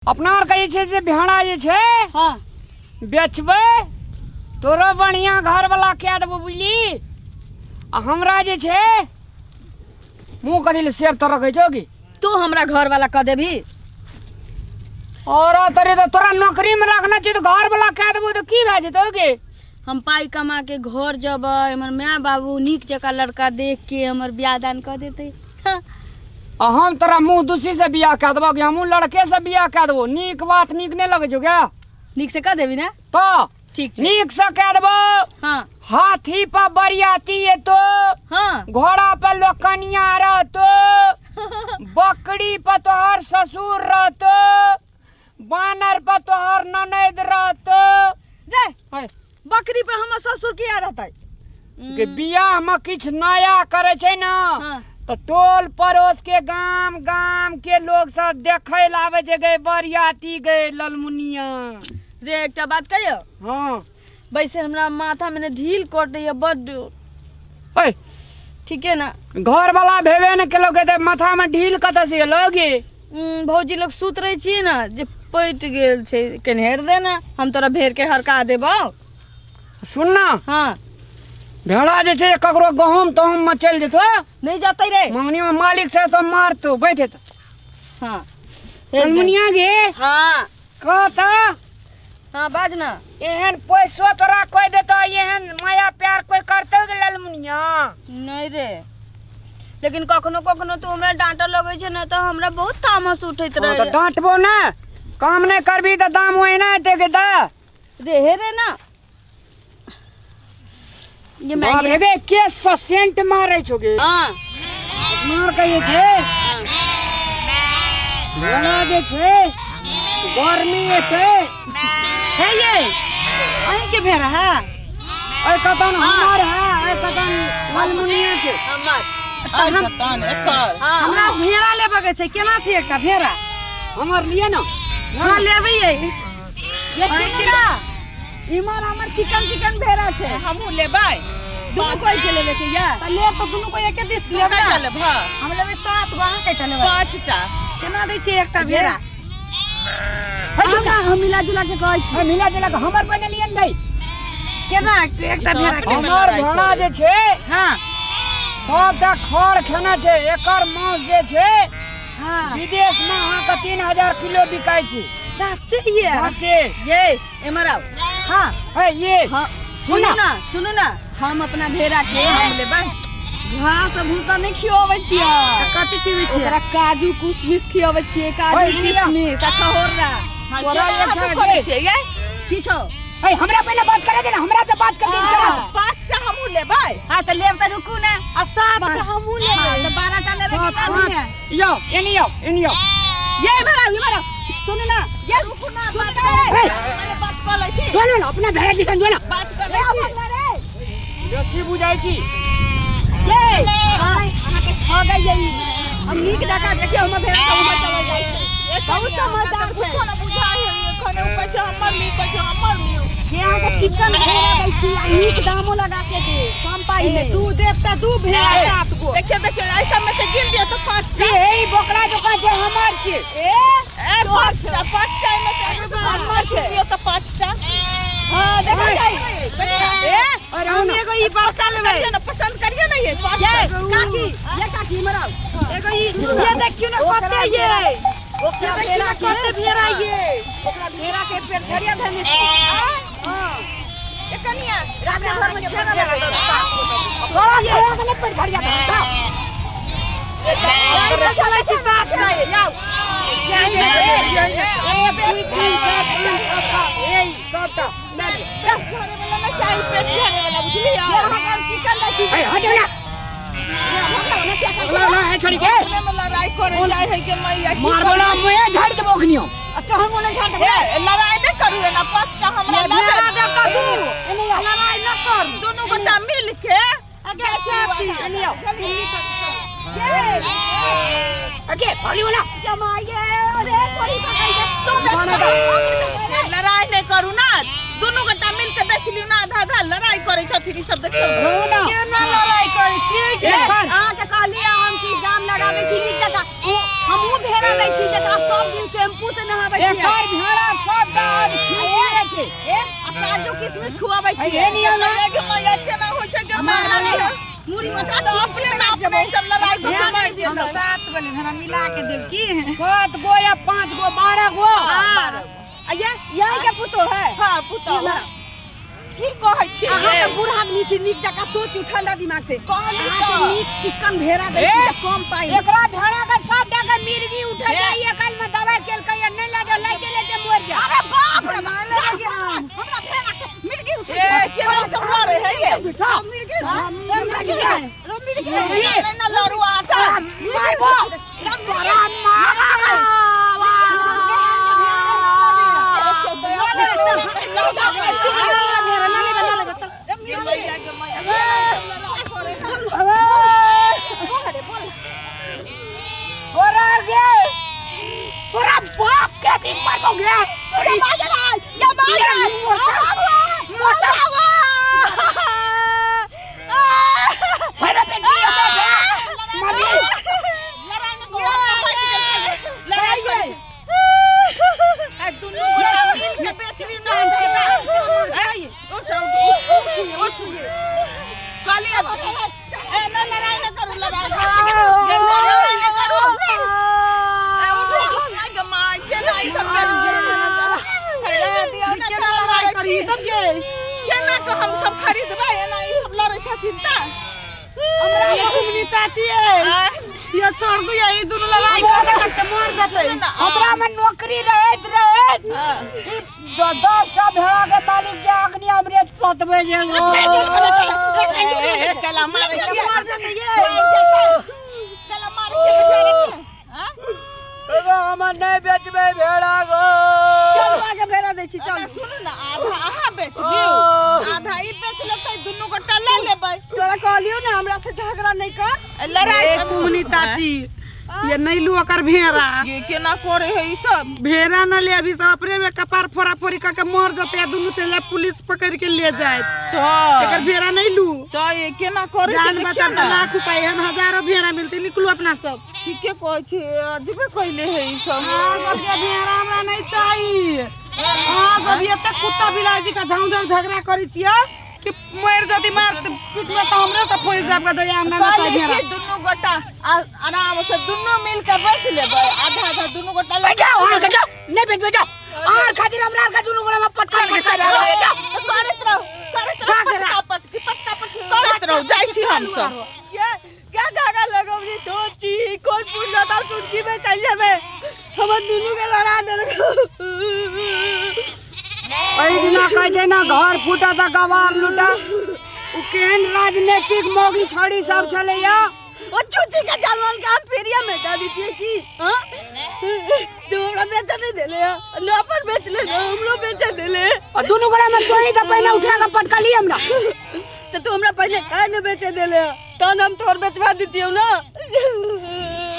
अपना आरके जे छै से भेड़ा जे छै हाँ बेचबै तोरो बढ़िआँ घरवला कए देबो बुझली। आ हमरा जे छै मुँह कथी लए सेब तर रखै छौ की? तू हमरा घरवाला कह देबही। और तोरे तऽ तोरा नौकरीमे रखने छी तऽ घरवला कए देबो तऽ की भए जेतौ गे? हम पाइ कमा के घर जबै, हमर माय बाबू नीक जकाँ लड़का देख के हमर बियाह दान कऽ देतै। हाँ। आ हम तोरा मुँह दुसी से बियाह कए देबो कि हमहूँ लड़के से बियाह कए देबो? नीक बात नीक नहि लगै छौ क्या? नीक से कह देबी ना? तऽ ठीक छै। नीक से कए देबो। हाँ। हाथी पर बरियाती एतो। हाँ। घोड़ा पर लोग कनिया रहतो, बकरी पर तोहर ससुर रहतो, बानर पर तोहर ननैद रहतो। रे है। बकरी पर हमर ससुर किया रहतै? के बियाह में किछु नया करे छै ना। हाँ। तऽ टोल पड़ोस के गाम गाम के लोग सब देखे ला आबै छै गे बरियाती गे ललमुनिया। रे एकटा बात कहियो? हाँ। वैसे हमरा माथा में ने ढील कटैया बड्ड। ऐ। ठीक है ना? घर वाला भेबे ने केलौ के तऽ माथा में ढील कतऽ से एलौ गे? भौजी लोग सुत रहे छियै ना जे पटि गेल छै, कनि हेर दे ना, हम तोरा भेड़ के हरका देबौ। सुन ना। हाँ। भेड़ा जे छै ककरो गहूम तहूम में चलि जेतौ। नहीं जतै रे। मंगनी में मालिक से तो मारतौ, बैठे तो। हाँ। ललमुनिया गे। हाँ। कह तऽ। हाँ बाज ना। एहन पैसो तोरा कोई देतो, एहन माया प्यार कोई करतौ गे ललमुनिया? नहीं रे, लेकिन कखनो कखनो तू हमरा डांटऽ लगै छै ना तऽ हमरा बहुत तामस उठैत हाँ, रहे। तऽ डांटबो ना, काम नहीं करबी तऽ दाम ओहिना हेतै गे दा। रे हे रे ना। ये बाप मैं रे गे, केस से सेंट मारै छौ गे। हाँ। मार कहिए छै। भेड़ा जे छै गर्मी एतै। हे ये, अहीं के भेड़ा है? ऐ कतन हमर है, ऐ कतन ललमुनिया के। हमर। ऐ कतन एकर। हाँ। हमरा भेड़ा लेबऽ के छै, केना छै एकटा भेड़ा? हमर लिए ना। हाँ लेबै ये। ये सुनू ना। इमहर हमर चिकन चिकन भेड़ा छै। हमहूँ लेबै। दुनू कोई के लेबे के या? तऽ लेब तऽ दुनू कोई एके दिस लेब कएटा ना। लेबह? हम लेबै 7 गो, अहाँ कएटा लेबै? 5टा। केना दै छियै एकटा भेड़ा? हम ना, हम मिला जुला के कहै छी। हाँ, मिला जुला के हमर पहिने लिए ने दै। केना एकटा ई तऽ भेड़ा अपने के? में हमर लड़ाइ भेड़ा करै। जे छै, हाँ। सबटा खर खेने छै। एकर मांस जे छै, हाँ। विदेश में अहाँके 3000 किलो बिकाइ छै। साचे ये? साचे। ये, एमहर आउ। हाँ। हे, ये। हाँ, सुन सुनू ना। ना, सुनू ना, हम अपना भेड़ा के हम लेबै। घास आ भूसा नहि खियाबै छियै। कथी खियाबै छियै? ओकरा काजू किशमिश खियाबै छियै, काजू ओए, लिअ। किशमिश आ छहोरा। हाँ, तोरा केना अहाँ एकटा सब करै गे। छियै यै? की छौ? ए, हमरा पहिले बात करे दे ना, हमरा से बात कर दे, केना से? 5टा हमहूँ लेबै। हाँ, तऽ लेब तऽ रुकू ना। आ 7टा हमहूँ लेबै। हाँ, तऽ 12टा लेबै सात, कि पाँच। नहि? यौ, एनी यौ, एनी यौ। ये इम्हर आउ, इम्हर आउ। सुनू ना, ये रुकू ना, सुनू ना, ये। ए, पहिले बात कऽ लै छी। जो ना, अपना भेड़ा दिसन जो ना। बात कऽ लै ए, छी। अपन रे। बेसी बुझाइ छी। ये, अहाँके ठगै ये ई। हम नीक जकाँ देखियौ, हमर भेड़ा सब उम्हर चलल जाइ छै। बहुत समझदार छै। कुछो ने बुझाइ है, एखन ओ कहै छै हमर लिअ, कहै छै हमर लिअ। ये अहाँके चिकन भेड़ा दै छी आ नीक दामो लगा के दे, कम पाइ मे। दू देब तऽ 2 भेड़ा 7 गो। देखियौ, देखियौ, एहि सबमे से गिन दियौ तऽ 5टा। ये, हे, ई बकरा जकाँ छै, हमर छै। ए, ए, 5टा, 5टा एहिमे से हमर छै। गिन दियौ तऽ 5टा। हाँ, देखल जाइ। ए, अरे, हम ना। एगो ई बड़का लेबै। करियौ ना, पसंद करियौ ना ये, 5टा। ये, काकी, ये काकी, इम्हर आउ। एगो ई, ये देखियौ ना कते ये। ओकरा ये देखियौ भेड़ा ना के, कते भेड़ा ये। ओकरा भेड़ा के पेट झरिया धने छै। हाँ। ए, कनिया, रात भर में छेना लगल छै। तोरा भेड़ा के नहि पेट भरिया धरतौ। जाहि में चलै छी साथ में, जाउ। 1 2 3 4 5 6 7 ए, सबटा लए लिअ। पेट झरे वाला नहि चाही, पेट झरे वाला, बुझलियै? ये अहाँके हम चिकन दै छी। ए, हटो ना। ये हम ना, ओना किया खाइ ना, छी? ना, हे छोड़ी के। अपने में लड़ाई करै जाइ है के मैया, की मारबो ना, करियै? मुँहे झाड़ि देबो अखनियो। आ तोहर मोने झाड़ देबो। ए, लड़ाई नहि करू एना, 5टा हमरा ये लऽ भेड़ा देब। देब तऽ 2। लड़ाई न करू। दुनू गोटा मिल के अगे चाची। एनी आउ। ये, अगे, भोली वाला। जमाइए, अरे, थोड़ी पकाइ दे। तू बेच माने के तऽ। लड़ाई नहि करू ना, दुनू गोटा मिल के बेच लियौ ना, आधा आधा। लड़ाई करै छथिन ई सब, देखियौ। रहू ना। केना लड़ाई करै छियै गे? एखन। अहाँके कहलियै हम कि दाम लगा दै छी नीक जकाँ। ओ हम उ भेड़ा नै छी जकरा सब दिन शैम्पू से नहाबै छियै। एकर भेड़ा सब दान खिए छै। ए आ काजू किशमिश खुआबै ए छियै। नियम गे गे मैया केना होइ छै गे हमरा माय? नहि मुड़ी मचरा तऽ चुटकी अपने में ने नाप अपने देबौ। सब लड़ाई भेड़ा कऽ नहि देलौ। 7 गो लेब, हमरा मिला के देब की? 7 गो या 5 गो 12 गो। आ ये यही के पुतो है। हां पुतहु की कहै छियै? अहाँ तऽ बूढ़ आदमी छी, नीक जकाँ सोचू ठंडा दिमाग से। कहली अहाँके तऽ। नीक चिकन भेड़ा दै ए, छी तऽ कम पाइ में। एकरा भेड़ा के सब के मिर्गी उठे जाइए, काल में दवाई केलकै या नहीं लगे लाइटे लाइटे मर जा। अरे बाप रे बाप, हमरा भेड़ा के मिर्गी उठे ए केना सब लड़े है ये? मिर्गी मिर्गी मिर्गी नहीं ना लड़ू आशा। मारबो तोरा मारा। तोरा गे तोरा बाप के दिन मारबो गे। अरे बेटी मारी। लड़ाई करै छै। ए दुनू गोटा मिल के बेच लियौ ना आधा। ए उठ उठ उठ उठ कहली ए न लड़ाई न करू, लड़ाई न करू, लड़ाई न करू। ए उठ उठ गे माय केना ई सब बेच गेल? दियौ ना। केना लड़ाई करी सब गे? केना के हम सब खरीदबै एना ई सब लड़ै छथिन तऽ? ये घुमनी चाची है, ये छोड़ दू, ये दुनू लड़ाई करते करते मर जतै। हमरा में नौकरी रहैत रहैत ई 10 टा भेड़ा के मालिक जे अग्नि हमरे सतबै जे ए केला मारै छियै? मर जतै ये। केला मारै छियै बेचारा के? हाँ? हमर नहीं बेचबै भेड़ा गो। चलू आगे भेड़ा दै छी चलू। सुनू ना, आधा अहाँ बेच लियौ आधा ई बेच लेतै, दुनू गोटा लऽ लेबै। तोरा कहलियौ ने हमरा से झगड़ा नहीं कर। लड़ाई ए कुमनी चाची ये नहीं लू ओकर भेड़ा। ये केना करे है ई सब? भेड़ा न ले, अभी सब अपने में कपार फोड़ा फोड़ी करके मर जते, दुनू चल जाए पुलिस पकड़ के ले जाए। तऽ एकर भेड़ा नहीं लू। तऽ ये केना करे छै? जान देखियौ बचाव ना। तऽ लाख उपाय हम हजारों भेड़ा मिलते, निकलू अपना सब। ठीके कहै छी, अजबे कहले है ई सब। हाँ सबके भेड़ा हमरा नहीं चाहिए। हाँ सब एते कुत्ता बिलाई जी का झाउं झाउं झगड़ा करै छियै कि मर जदी मार पीट में तो हमरे से फंस जाब के दया हमरा ना कहली चाहिए भेड़ा। कि दुनू गोटा आराम से दुनू मिल के बेच लेबै आधा आधा दुनू गोटा लऽ जाओ आर के जाओ नहीं बेचबै जाओ आर खातिर हमरा आर के दुनू गोड़ा में पटका पटका जाओ। करैत रहू करैत रहू पटका पटकी पटका पटकी करैत रहू जाइ छी हम सब। क्या क्या झगड़ा लगौली तो छी कोन पूछ जाता चुटकी में चल जेबे हमर दुनू के लड़ा देलक। एहि दिना कहै छै ना घर फूटा तऽ गवार लूटा, उ केहन राजनीतिक मौगी छड़ी सब छलैया। ओ चुची के जानवर के हम फेरिया में डाल दिए की? हां तू हमरा बेच नहीं देले न अपन बेच ले न हमरो बेच देले। आ दुनू गोड़ा में तोही तऽ पहिने उठा के पटकली हमरा। तो तू हमरा पहिने काहे न बेचे देले? तहन हम तोर बेचवा दितियौ ना।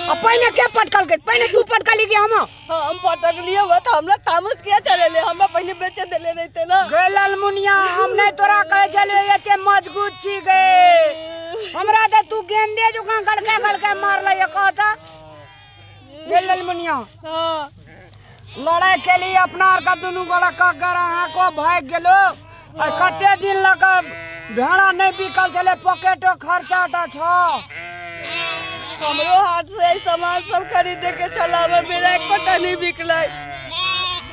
आ पहिने के पटकलकै? पहिने तू पटकली कि हम? हम पटकलियौ त हमरा तामस किया चलेले? हमरा पहिने बेचे देले रहते ना। गे ललमुनिया हम नहीं तोरा कहै छलियौ एते मजबूत छी गे, हमरा तऽ तू गेंदे जकाँ गलके गलके मारलै कहता। गे ललमुनिया हां लड़ाई के लिए अपना आर का दुनू गोड़ा कगर अहाँ को भागि गेलो। आ कते दिन लग भेड़ा नहीं बिकल छलै, पॉकेटो खर्चा टा छौ। हमरो हाथ से सामान सब खरीदे के चला, हमर मेरा एकोटा नहीं बिकलै।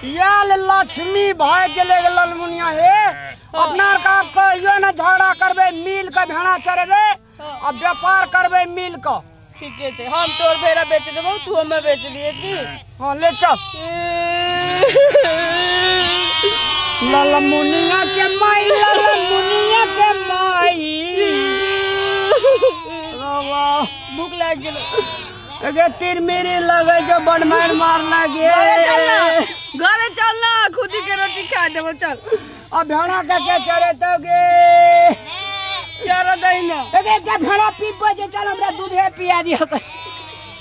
याल लक्ष्मी भाग गेलै ललमुनिया हे। अपना आर का कहियो ना झगड़ा करबै, मिल के भेड़ा चरेबै आ व्यापार करबै मिल के। ठीके छै, हम तोर भेड़ा बेच देबौ तू हमें बेच लिए की? हाँ ले चल। ललमुनिया के माई ललमुनिया के माई भूख लाग गेल। एगे तिरमिरी लगे जो बनमार मार लगे। घरे चल ना, घरे चल ना, खुद ही के रोटी खा देबो चल। अब भेड़ा के के चरेतो गे? चरा दही ना। एगे के भेड़ा पीबो जे चल हमरा दूध हे पिया दियो।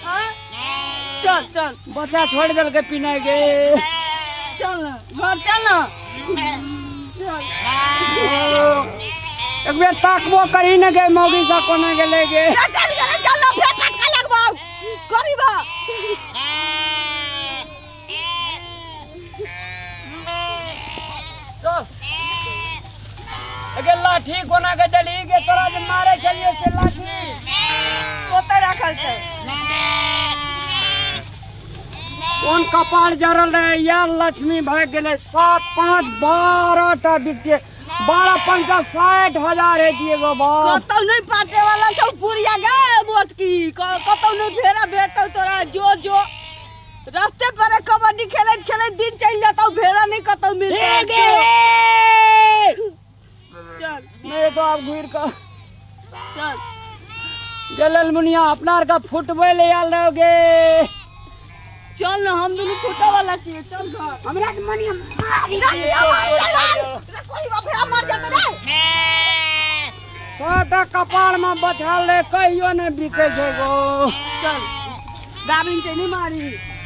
हां चल चल, बच्चा छोड़ देल के पीने गे। चल ना घर चल ना। एक बेर ताकबो करी न गे मौगी सा कोना गेले गे। चल चल चल ना, फेर फटका लगबाउ गरीबा। अगे लाठी कोना के देली गे तोरा जे मारे छलियो से लाठी ओतै राखल छै। कोन कपार जरल रहे यार लक्ष्मी भाग गेलै 7 5 12 टा बिकते 12 5 60 हजार हेतियै गो बाप। कतौ नहीं पाटे वाला छौ पुरिया गे मोटकी, कतौ नहीं भेड़ा भेटतौ तोरा। जो जो रास्ते पर कबड्डी खेलैत खेलैत दिन चलि जेतौ, भेड़ा नहीं कतौ मिलतौ। चल नहीं तो आप घुर का चल गेलल मुनिया अपना का फुटबॉल ले आल रहोगे। चल ना हम दोनों फुटा वाला चाहिए, चल घर। हमरा के मनिया मर जाते रे। सबटा कपार में बथाल रे कहियो नहीं बिके छै गो। चल गाबिन के नहीं मारी।